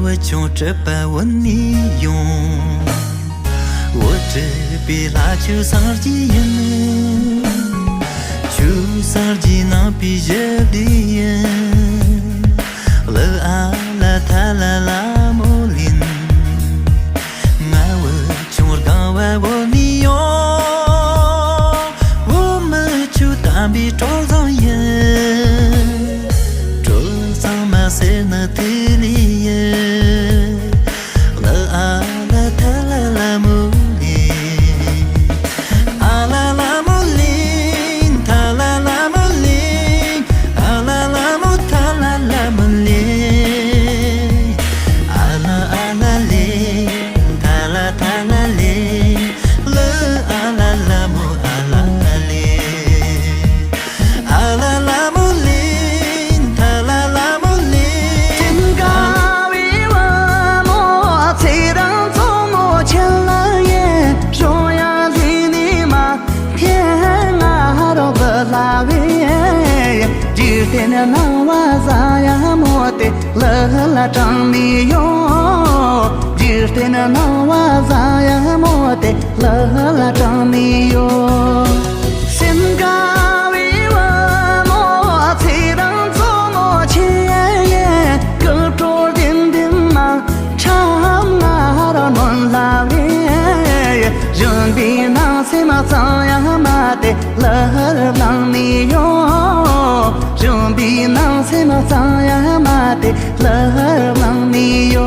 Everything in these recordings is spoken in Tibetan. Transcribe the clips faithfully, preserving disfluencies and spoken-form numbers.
བུ་ཆུང་སྤྲུལ་པ་བུད་ནས་ཡོང་། བུ་སྤྲུལ་པའི་ལྷ་ཆོས་སངས་རྒྱས་ཡིན། ཆོས་སངས་རྒྱས་ནང་པའི་ཞི་བདེ་ཡིན། ལ་ཨ་ལ་ཐ་ལ་ལ་མོ་ལིན། ང་བུ་ཆུང་སྒང་བ་བུད་ནས་ཡོང་། བུ་མི་ཆོས་དམ་པའི་གྲོགས་བཟང་ཡིན། གྲོགས་བཟང་མ་ཟེར་ན་དེ་ལས་ཡིན། ལ་ཨ་ལ་ཐ་ལ་ལ་མོ་ལིན། ཨ་ལ་ལ་མོ་ལིན། ཐ་ལ་ལ་མོ་ལིན། ཨ་ལ་ལ་མོ་ཐ་ལ་ལ་མོ་ལིན། ཨ་ལ་ཨ་ལ་ལིན། ཐ་ལ་ཐ་ལ་ལིན། ལ་ཨ་ལ་ལ་མོ་ཨ་ལ་ལ་ལིན། ཨ་ལ་ལ་མོ་ལིན། ཐ་ལ་ལ་མོ་ལིན། ཅིན་ཀ་བའི་བུ་མོ་ཚེ་རིང་གཙོ་མོ་ཆེན་ལ་ཡེ་ཞོ་ཡ་ལི་ནི་མ་ཐེ་ང་རོ་བུ་ལ་བེ་ཇི་ཏེ་ན་ནང་བ་ཟ་ཡ་མོ་ཏེ་ལ་ལ་དྲང་ནི་ཡོ། ཇི་ཏེ་ན་ནང་བ་ཟ་ཡ་མོ་ཏེ་ལ་ལ་དྲང་ནི་ཡོ། སེམས་དགའ་བའི་བུ་མོ་ཚེ་རིང་གཙོ་མོ་ཆེ་ཡེ། སྐུ་གྲོགས་ལྡིང་ལྡིང་མ་ཁྲམ་ང་ར་ནོན་ལ་བེ། གཞོན་པའི་ནང་སེམས་གཙང་ཡ་མ་དེ་ལ་ལང་ནི་ཡོ། གཞོན་པའི་ནང་སེམས་གཙང་ཡ་མ་དེ་ལ་ལང་ནི་ཡོ།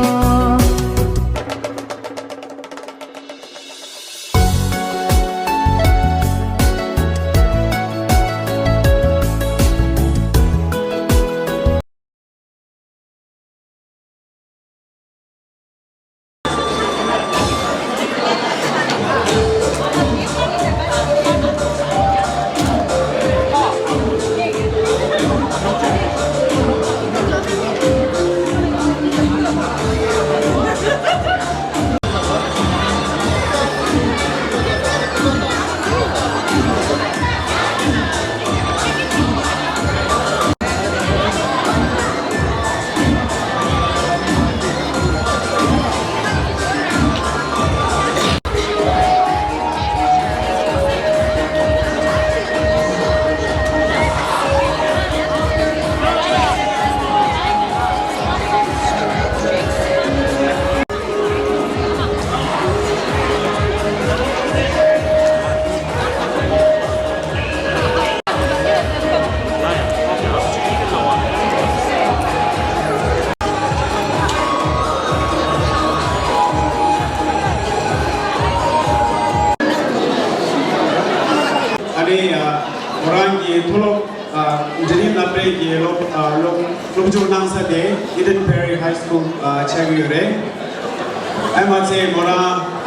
ཨ་ནི་ཡ། མོ་རང་གི་མཐོ་སློབ། ཨ། འབྲིང་རིམ་སློབ་གྲྭའི་གི་སློབ། ཨ། སློབ། སློབ་སྦྱོང་གནང་ས་དེ་Eden Prairie High School ཨ། ཆགས་ཀྱི་ཡོད་རེད། ཨ་མ་ཚད་མོ་རང་།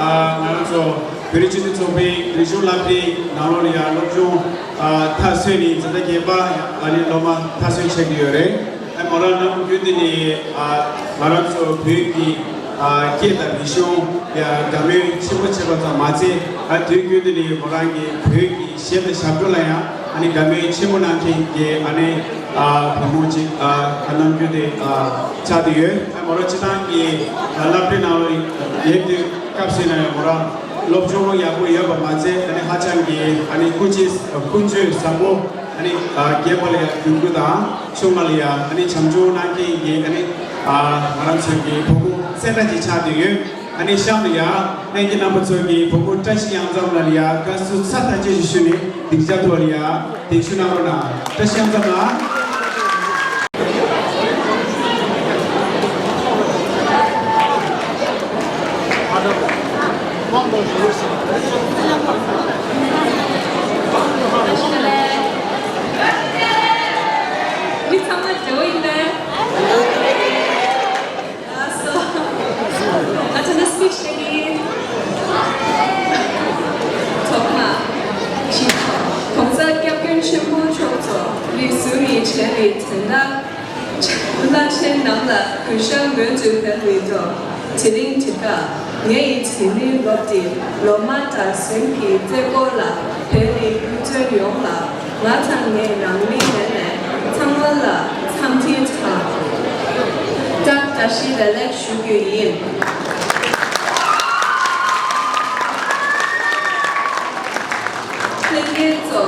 ཨ། ང་རང་ཚོ་བོད་རིགས་སྤྱི་མཐུན་ཚོགས་པའི་རིག་གཞུང་བསླབ་གྲྭའི་ནང་ལོགས་ལ་ཡང་སློབ་སྦྱོང་ཨ། མཐར་སོན་ནས་འཛིན་གྲྭ་བརྒྱད་པ་ཨ་ནི་སློབ་མ་མཐར་སོན་བྱེད་ཀྱི་ཡོད་རེད། ཨ་མོ་རང་ནམ་རྒྱུན་དུ་ནས་ཨ། ང་རང་ཚོ་བོད་ཀྱི་ཨ། སྐད་དང་རིག་གཞུང་ལ་དགའ་མོས་ཆེན་པོ་བྱེད་པ་ཙམ་མ་ཚད། ཨ། དུས་རྒྱུན་དུ་ནས་མོ་རང་གི་བོད་ཀྱི་གཞས་དང་ཞབས་བྲོ་ལ་ཡང་ཨ་ནི་དགའ་མོས་ཆེན་པོ་གནང་མཁན་གྱི་ཨ་ནི་ཨ། བུ་མོ་གཅིག་ཨ། ནམ་རྒྱུན་དུ་ཨ། ཆགས་བསྡད་ཡོད། ཨ་མོ་རང་སྤྱིར་བཏང་གི་ཨ། སློབ་གྲྭའི་ནང་ལ་ཡོད་དུས་སྐབས་སུ་ཡིན་ན་ཡང་མོ་རང་སློབ་སྦྱོང་ཡག་པོ་ཡོད་པ་མ་ཚད་ཨ་ནི་ཧ་ཅང་གི་ཨ་ནི་ཀུན་སྤྱོད་ཀུན་སྤྱོད་བཟང་པོ། ཨ་ནི་ཨ། རྒན་པ་ལ་ཡང་གུས་བཀུར་དང་ཆུང་མ་ལ་ཡང་ཨ་ནི་བྱམས་སྐྱོང་གནང་མཁན་གྱི་ཨ་ནི་ཨ། ང་རང་ཚོའི་གི་བུ་མོ་སེ་འདྲ་ཅིག་ཆགས་བསྡད་ཡོད། ཨ་ནི་གཤམ་ལ་ཡང་ལྷན་རྒྱས་རྣམ་པ་ཚོ་གི་བུ་མོ་བཀྲ་ཤིས་གཡང་འཛོམས་ལགས་ལ་ཡང་དགའ་བསུ་ཚ་ཐག་ཆོད་ཅིག་ཞུས་ནས་སྡིངས་ཆ་ཐོག་ལ་ཡང་གདན་ཞུ་གནང་རོགས་གནང་། བཀྲ་ཤིས་གཡང་འཛོམས་ལགས། མི་ཚང་མ་བདེ་པོ་ཡིན་པས། ལགས་སོ། ང་ཚོ་ནི་སི་པིཆ་བྱེད་ཀྱི་ཡིན། ཐོག་མ། གཞིས་ཆགས་གོང་ས་སྐྱབས་མགོན་ཆེན་པོ་མཆོག་ཚོ་རིགས་སུ་རིགས་བྱས་པའི་དོན་དག་བླ་ཆེན་རྣམས་ལ་གུས་ཞབས་སྔོན་དུ་འབུལ་བའི་ཐོག་དེ་རིང་དེ་ག་ངེད་ཀྱི་དེ་རིང་སློབ་དེ་ལོ་མ་དར་སེང་གི་རྩེ་སྐོར་ལ་བོད་རིགས་སྤུན་མཆེད་ཡོངས་ལ་ང་དང་ངའི་རང་མི་ངོས་ནས་ཚང་མ་ལ་འཚམས་འདྲི་དང་། ཙང་བཀྲ་ཤིས་བདེ་ལེགས་ཞུ་རྒྱུ་ཡིན། ལྷན་རྒྱས་ཚོ།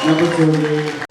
རྣམ་པ་ཚོ་ལ།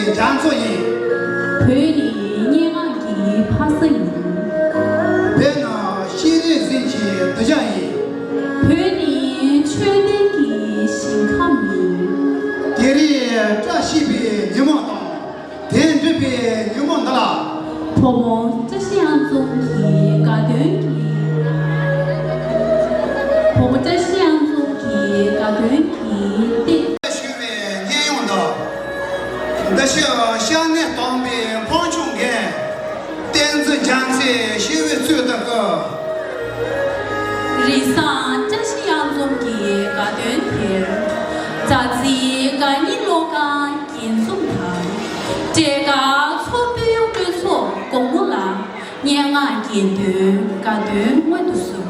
རྒྱ་མཚོ་ཡིན། བོད་ནི་སྙན་ངག་གི་ཕ་ས་ཡིན། བོད་ནི་ཤེས་རིག་གཟི་བརྗིད་གདུལ་བྱ་ཡིན། བོད་ནི་ཆོས་ལྡན་གྱི་ཞིང་ཁམས་ཡིན། དེ་རིང་བཀྲ་ཤིས་པའི་ཉིན་མོ་དང་། དེ་འགྲུབ་པའི་ཉིན་མོ་འདི་ལ། བུ་མོ་བཀྲ་ཤིས་གཡང་འཛོམས་ཀྱི་དགའ་སྟོན་གྱི། བུ་མོ་བཀྲ་ཤིས་གཡང་འཛོམས་ཀྱི་དགའ་སྟོན་གྱི་སྟེང་། ཞུ་བའི་སྙན་དབྱངས་འདི། འདི་ཕྱི་ཤར་ནས་དྭངས་པའི་འཕོ་མཆོང་འགེངས། བསྟན་འཛིན་རྒྱ་མཚོའི་ཞི་བའི་ཚུལ་དུ་བཀོད། རིགས་བཟང་བཀྲ་ཤིས་གཡང་འཛོམས་ཀྱི་དགའ་སྟོན་དེར། མཛའ་བརྩེའི་དགའ་ཉེ་བློ་དཀར་དགྱེས་འཛུམ་དང་། འབྲས་དཀར་མཚོ་པོའི་སྤྲོ་ཚོགས་དགོང་མོ་ལ། སྙན་ངག་གི་དགའ་སྟོན་དགའ་སྟོན་མངོན་དུ་གསོལ།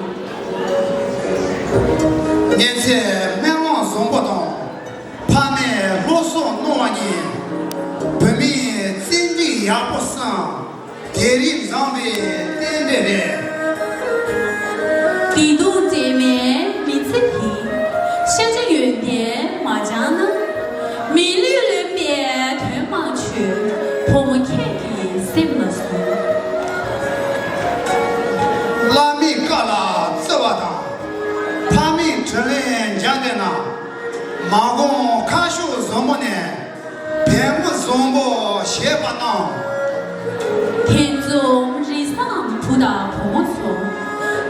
ཉིན་མཚན་སྨོན་ལམ་བཟང་པོ་དང་། ཕ་མའི་སློབ་གསོ་གནང་བ་ཉིད། བོད་མིའི་བརྩེ་འདྲིས་ཡག་པོ་སྲུང་། དེ་རིང་བཟང་བའི་རྟེན་འབྲེལ་རེད། བདེ་སྡུག་འདྲེས་མའི་མི་ཚེ་འདི། ཤ་ཆ་ཡོན་ཏན་མ་སྦྱངས་ན། མི་ལུས་ལོན་པའི་དོན་མ་ཆོད། བུ་མོ་ཁྱེད་ཀྱི་སེམས་ལ་ཟུག། བླ་མའི་བཀའ་ལ་བརྩི་བ་དང་། ཕ་མའི་དྲིན་ལན་འཇལ་འདོད་ན། མ་དགོངས་ཁ་ཕྱོགས་བཟང་པོ་ནས། བལ་མོ་བཟང་པོ་བཞེས་པ་གནང་། ཐེ་ཚོམ་རེ་སྣང་བུ་དང་བུ་མོ་ཚོ།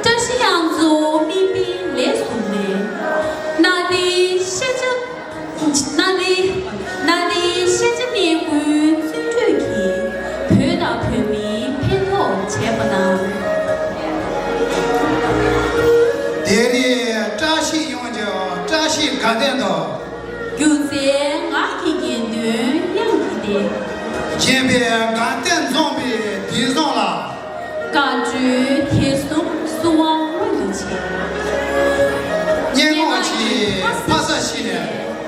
བཀྲ་ཤིས་གཡང་འཛོམས་མིག་དཔེ་ལེགས་སོ་མེད། གནའ་དེང་ཤ་ཆ། གནའ་དེང་། གནའ་དེང་ཤ་ཆ་གནས་ཀུན་བརྩོན་འགྲུས་ཀྱིས། བོད་དང་བོད་མིའི་ཕན་ཐོགས་བྱས་པ་གནང་། དེ་རིང་བཀྲ་ཤིས་གཡང་འཛོམས་བཀྲ་ཤིས་དགའ་སྟོན་དུ། སྒྱུ་རྩལ་ངག་གི་རྒྱན་ལྡན་དབྱངས་ཀྱི་སྡེ། རྒྱན་པའི་དགའ་སྟོན་འཛོམས་པའི་དུས་བཟང་ལ། དགའ་སྤྲོའི་དད་གསུམ་བསུ་བ་སྔོན་དུ་བྱས། སྙན་ངག་གི་ཕ་ས་ཞིག་ནས་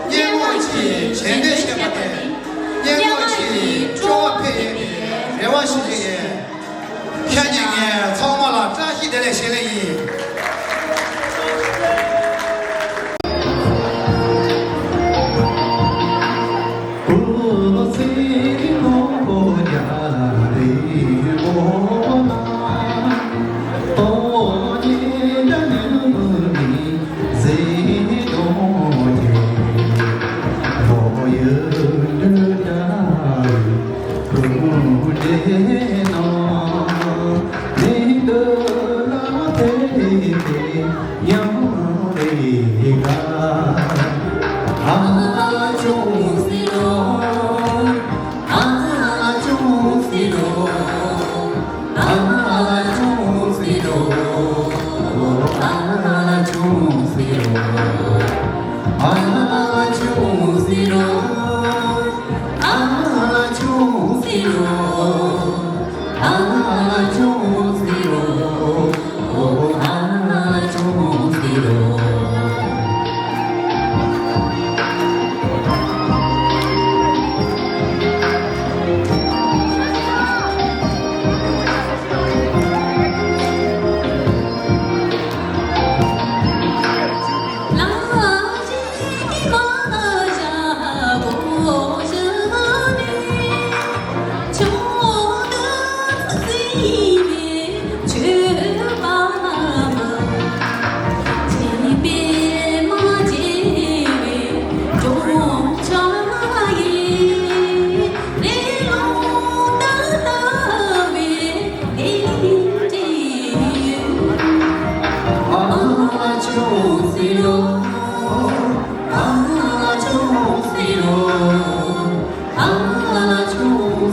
སྙན་ངག་གི་རྒྱན་ལྡན་བྱས་པ་དེ། སྙན་ངག་གི་སྤྲོ་བ་འཕེལ་ཡོད་པའི་རེ་བ་ཞུ་རྒྱུ་ཡིན། ཤ་ཉེ་ངས་ཚང་མ་ལ་བཀྲ་ཤིས་བདེ་ལེགས་ཞུ་ལེ་ཡིན།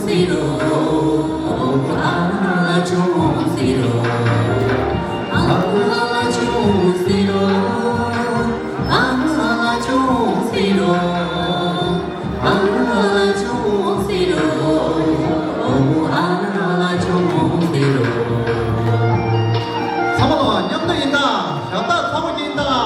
ཚང་མ་ལ་མཉམ་དུ་ཡིན་ད། ཞབས་སྟེགས་ཚང་མ་ཡིན་ད།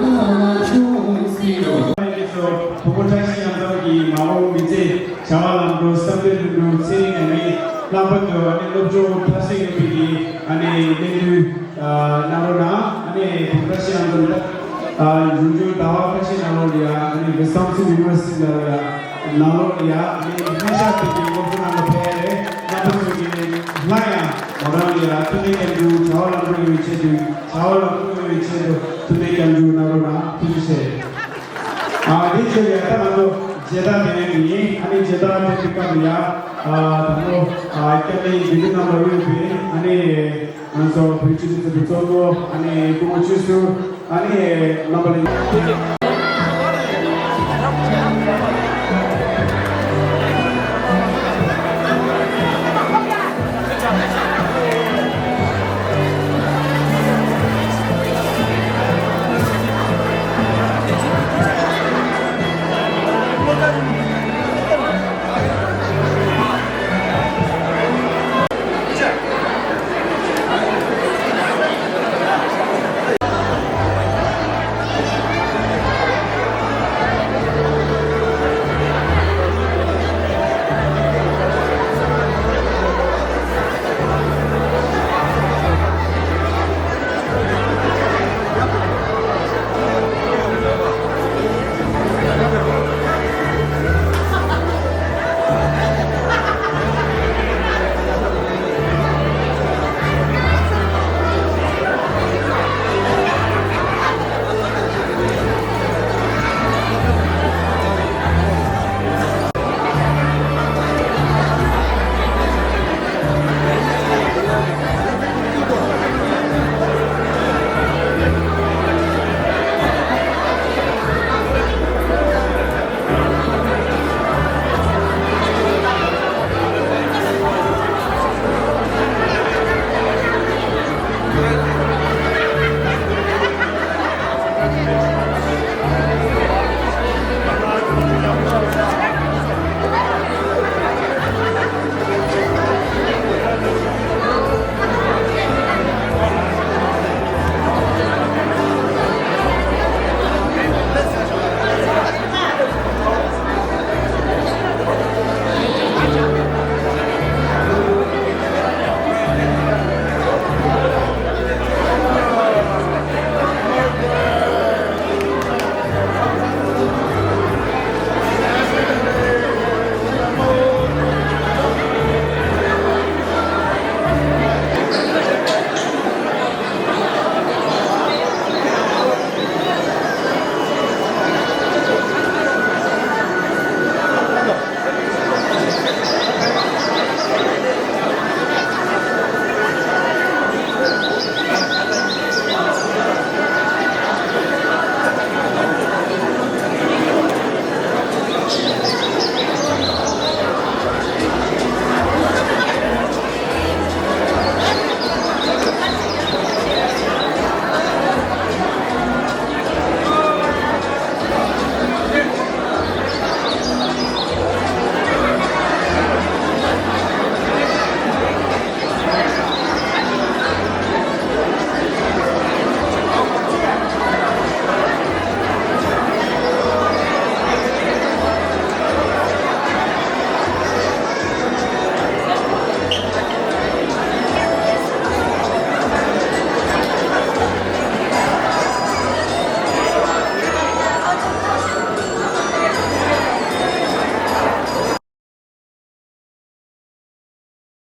བཀྲ་ཤིས་བདེ་ལེགས། ཕུ་བོ་བཀྲ་ཤིས་གཡང་འཛོམས་ཀྱི་མ་འོངས་མི་ཚེ་བྱ་བ་ལམ་འགྲོ་བསམ་འདུན་ལྷུན་གྲུབ་ཚེ་རིང་ནས་མི་ལྷག་པར་དུ་ཨ་ནི་སློབ་སྦྱོང་མཐར་ཕྱིན་ཡོད་པའི་གི་ཨ་ནི་གནས་ཚུལ་གནང་རོགས་གནང་། ཨ་ནི་ཕུ་བོ་བཀྲ་ཤིས་གཡང་འཛོམས་ད་འབྱུང་འགྱུར་ཟླ་བ་ཁ་ཤས་ནང་ལོགས་ལ་ཡ་ཨ་ནི་བི་སམ་སི་ཡུ་ནི་ཝར་སི་ཊི་ལ་ཡ་ནང་ལོགས་ལ་ཡ་ཨ་ནི་ལྷན་ཤག་དེ་གི་སློབ་གསོ་གནང་ག་ཕེབས་རེད། རྣམ་པ་ཚོ་གི་སླར་ཡང་མོ་རང་ལ་ཡ་ཐུགས་ལས་བསྐྱར་ཞུ། བྱ་བ་ལམ་འགྲོ་ཡོང་བའི་ཆེད་དུ་བྱ་བ་ལམ་འགྲོ་ཡོང་བའི་ཆེད་དུ་ཐུགས་ལས་བསྐྱར་ཞུ་གནང་རོགས་གནང་། ཐུགས་རྗེ་ཆེ། ཨ་དེ་ཆེད་ལ་ཡ་ད་ང་ཚོ་མཇལ་དར་སྟོན་ཡ་ཡིན། ཨ་ནི་མཇལ་དར་སྟོན་པའི་སྐབས་ལ་ཡ་ཨ་ད་ལོ་ཨ་སྐྱབས་གནས་དགེ་འདུན་རྣམ་པ་དབུས་པའི་ཨ་ནི་ང་ཚོ་བོད་ཆོས་སྡེ་ཚོགས་པའི་གཙོ་བོ་ཨ་ནི་སྐུ་ངོ་ཆོས་ཟུར་ཨ་ནི་རྣམ་པ་ལ།